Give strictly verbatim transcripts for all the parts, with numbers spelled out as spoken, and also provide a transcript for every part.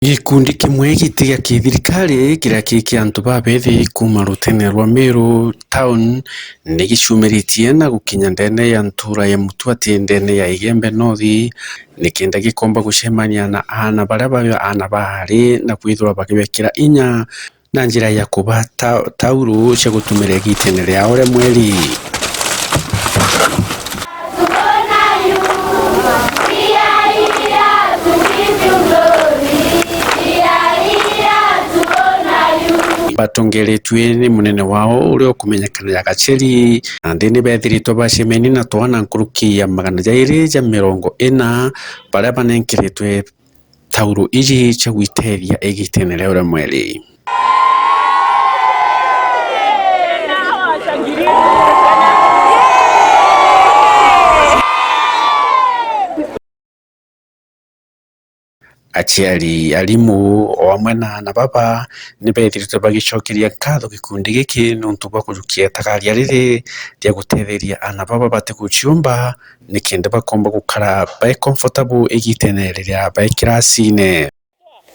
Gikundi kimwe giti gia kithirikari kiria ki kia antu babethi kuuma rutene rwa Meru Town ni gicumiritie na gukinya ndene ya ntura ya Mutuati ndene ya Igembe North, nikenda gikomba gucemania na aana baria bayo aana baari na kwithirwa bakibekira inya na njira ya kuba ta-, tauru cia gutumira igitene ria uria mweri. Batongeretue ni munene wao uria ukumenyekana ya Gacheri, na nthi ni bethiritwe bacemeni na twana nkuruki ya magana jairi ja mirongo ina baria banenkeretwe tauru iji cia gwitethia igitene ria uria mweri. Aciari, arimu, o amwe na aana baba ni bethiritwe bagicokeria nkatho gikundi giki niuntu bwa kujukia itagaria riri ria gutetheria aana baba batiguciumba, nikenda bakomba gukara bai comfortable igitene riria bai kirasine.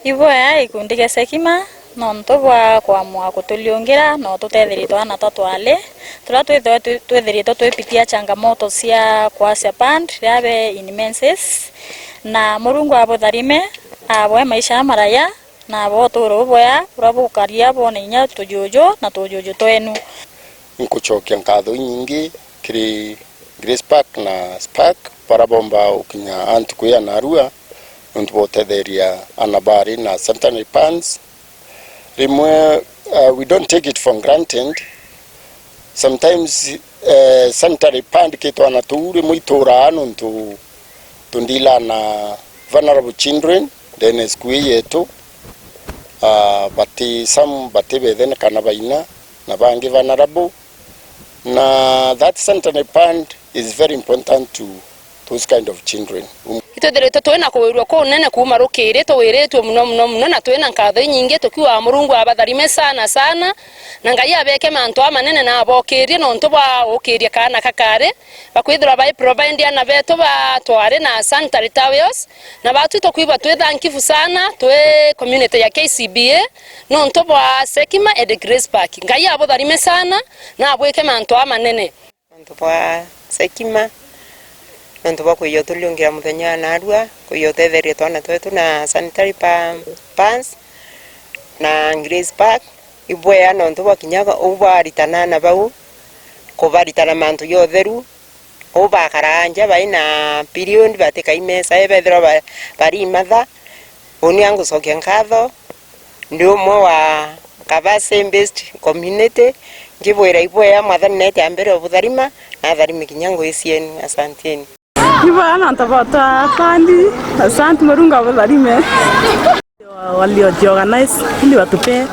Ibwea gikundi gia Sekima nontu bwa kwamua kutuliungira na ututetheria twana twa twali turia twithirwa twi-, twithiritwe twipitia changamoto cia kwacia pand riria be in menses, na Murungu abutharime, aboe maisha amaraya, na aboe uturo bubwea buria bukaria bwone inya tujuju na tujuju twenu. Nkucokia nkatho inyingi kiri Grace Park na Spark, baria bomba gukinya antu kwi anarua, nontu bwa gutetheria aana bari na sanitary pads. Rimwe, uh, we don't take it for granted. Sometimes, uh, sanitary pad ki twana tuu rimwe ituraa nontu tundila na vulnerable children ndene ya cukuru ii yetu. Uh, bati, some bati bethene kana baina, na bangi vulnerable. Na that sanitary pad is very important to those kind of children. Itwithiritwe twi na kuwirua kunene kuuma rukiri, tuwiritue muno, muno, muno, na twi na nkatho inyingi tukiuga Murungu abatharime sana, sana, na Ngai abeke mantu amanene na abokirie nontu bwa gukiria kaana kakari, bakwithirwa bai provide aana betu ba twari na sanitary towels, na batwi tukwigua twi thankifu sana, twi community ya K C B A, nontu bwa Sekima and Grace Park. Ngai abutharime sana, na abwike mantu amanene. Nontu bwa Sekima, nontu bwa kwija utuliungira muthenya wa narua, kwija utetheria twana twetu na sanitary pa-, pads na Grace Park. Ibwea nontu bwa kinya u baritana na bau, kubaritana mantu ja utheru, u bakaraa nja bai na period, batikai mesa, bethirwa ba-, bari imatha. Uni angucokia nkatho, ndi umwe wa Kabase based community, ngibwira ibwea, Mwathani neete a mbere ubutharima, na atharime kinya ngugi cienu. Asanteni. Ibwea nontu bwa twa fund, asante, Murungu abutharime. Waliojiorganize ili watupe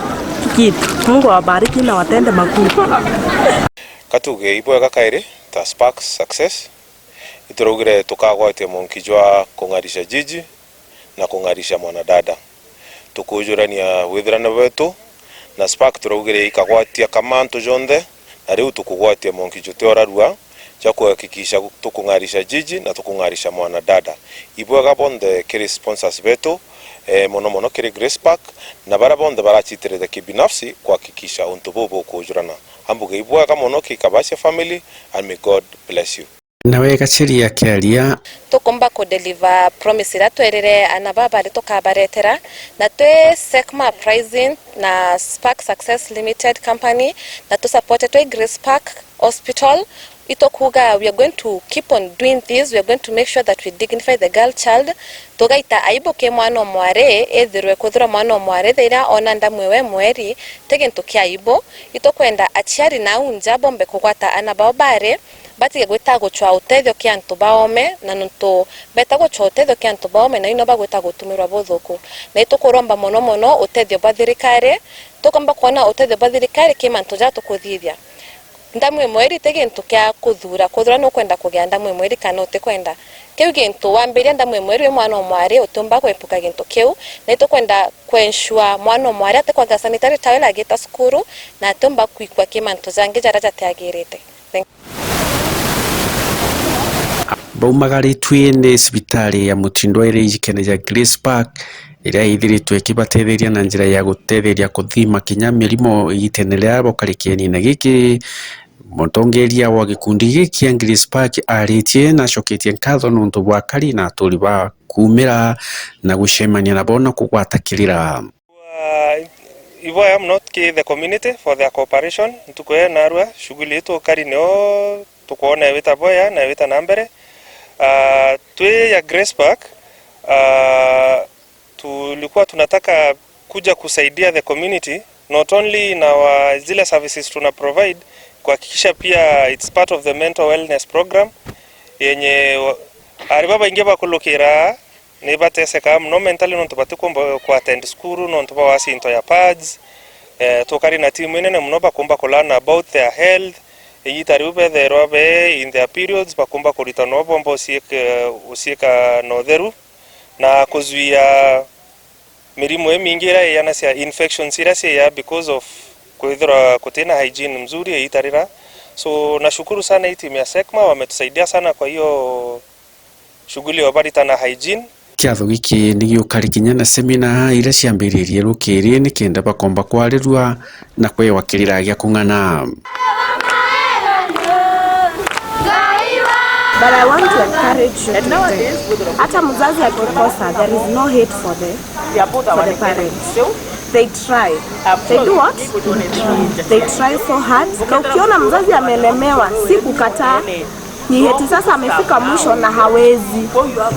kitu. Mungu awabariki na watende makuu. Katuge ibwega kairi ta Spark Success, ituraugire tukagwatia mwanki jwa kung'arisha jiji na kung'arisha mwanadada. Tukujurania withirane wetu na Spark turaugire ikagwatia ka mantu jonthe, na riu tukugwatia mwanki juti urarua ja kuhakikisha tukung'arisha jiji na tukung'arisha mwanadada. Ibwega bonthe kiri sponsors betu, eh, mono mono kiri Grace Park na baria bonthe baracitirite kibinafsi kuhakikisha untu buu bukujurana. Ambuge ibwega mono ki Kabasia family and may God bless you. Nawe Gacheri akiaria. Tukumba ku deliver promise iria twerire aana baba bari tukabaretera, na twi Sekma Pricing na Spark Success Limited Company, na tu supported twi Grace Park Hospital. Itukuuga we are going to keep on doing this, we are going to make sure that we dignify the girl child. Tugaita aibu ki mwana o mwari, ethirwe kwithirwa mwana o mwari thaira ona ndamu iwe mweri, ti gintu kia aibu. Itukwenda aciari nau nja bombe kugwata aana bao bari, batige gwita gucwa utethio ki antu baome, na nontu beta gucwa utethio ki antu baome, nau no bagwita gutumirwa buthuku. Na itukuromba mono mono utethio bwa thirikari, tukomba kwona utethio bwa thirikari ki mantu ja tukuthithia. Ndamu imwe iri ti gintu kia kuthura, kwithirwa nukwenda kugia ndamu imwe iri kana utikwenda. Kiu gintu wambiria ndamu imwe iri wi mwana o mwari, utiumba kwepuka gintu kiu, na itukwenda ku ensure mwana o mwari atikwaga sanitary towel agita cukuru, na atiumba kwikua ki mantu jangi jaria jatiagirite. Thank you. Baumagaritue ni cibitari ya Mutindo iri ijikene ja Grace Park, iria ithiritwe ikibatetheria na njira ya gutetheria kuthima kinya mirimo igitene riria bokari kienine giki. Mutongeria wa gikundi giki kia Grace Park aritie na acoketie nkatho nontu bwa akari na aturi ba kuumira na gucemania nabo na kugwata kirira. Uh, iboya muno ki the community for their cooperation. Ntuku ya narua, shughuli yetu kari nio tukwona ewita boya na ewita na mbere. Uh, twi ya Grace Park, uh, tulikuwa tunataka kuja kusaidia the community, not only in our zile services tuna provide, kuhakikisha pia it's part of the mental wellness program yenye wa-, ari babaingi bakulukira ni batesekaa muno mentally nontu batikumba ku attend cukuru nontu bwa wasinto ya pads. Eh, tukari na timu inene muno bakumba ku learn about their health. Igita riu betherwa be in their periods, bakumba kuritana uria bomba uciika, uciika na utheru na kuzuia mirimo imingi iria iyanacia infections iria ciiya because of kwithirwa kutina hygiene mzuri igita rira. So nashukuru sana hii timu ya SECMA, wametusaidia sana kwa hiyo shughuli ya ubarita na hygiene. Kiatho giki ni giukari kinya na semina iria ciambiririe rukiri nikenda bakomba kwarirua na kwewa kirira gia kung'ana. But I want to encourage you today. Hata mzazi akikosa, there is no hate for the, for the parents. They try. They do what? They try so hard. Na ukiona mzazi amelemewa, si kukataa. Ni eti sasa amefika mwisho na hawezi.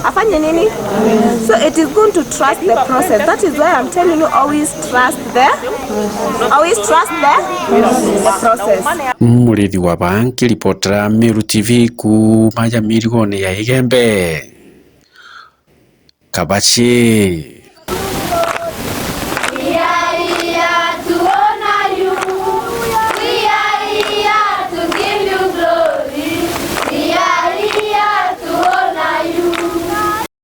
Afanye nini? So it is good to trust the process. That is why I'm telling you, always trust the, always trust the, the process. Murithi wa Banki, ripotera Meru T V kuuma Jamirigone ya Igembe. Kabaci.